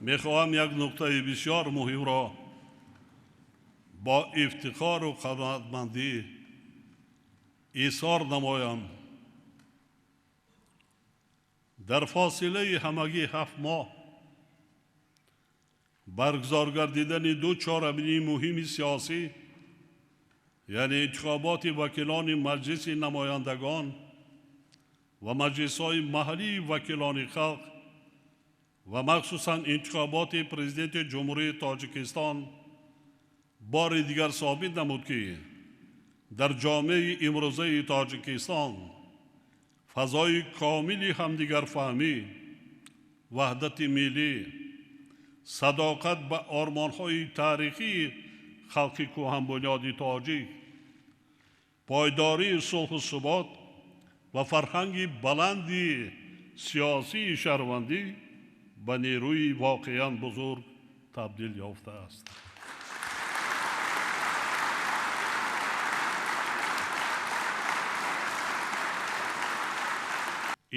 Мехоҳам як нуқтаи бисёр муҳимро бо ифтихору қаноатмандӣ изҳор намоям. Дар фосилаи ҳамагӣ 7 моҳ баргузор гардидани ду чорабинии муҳими сиёсӣ, яъне интихоботи вакилони Маҷлиси намояндагон ва маҷлисҳои маҳаллии вакилони халқ ва махсусан интихоботи Президенти Ҷумҳурии Тоҷикистон, бори дигар собит намуд, ки дар ҷомеаи имрӯзаи Тоҷикистон фазои комили ҳамдигарфаҳмӣ, ваҳдати миллӣ, садоқат ба ормонҳои таърихии халқи кӯҳанбунёди тоҷик, пойдории сулҳу субот ва фарҳанги баланди сиёсии шаҳрвандӣ ба нерӯи воқеан бузург табдил ёфтааст.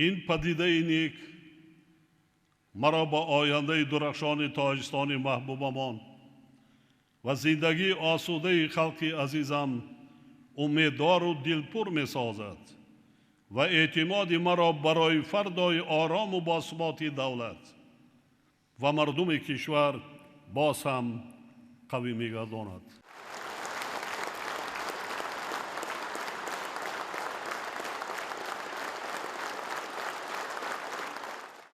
Ин падидаи нек маро ба ояндаи дурахшони Тоҷикистони маҳбубамон ва зиндагии осудаи халқи азизам умедвору дилпур месозад ва эътимоди маро барои фардои орому босуботи давлат ва мардуми кишвар боз ҳам қавӣ мегардонад.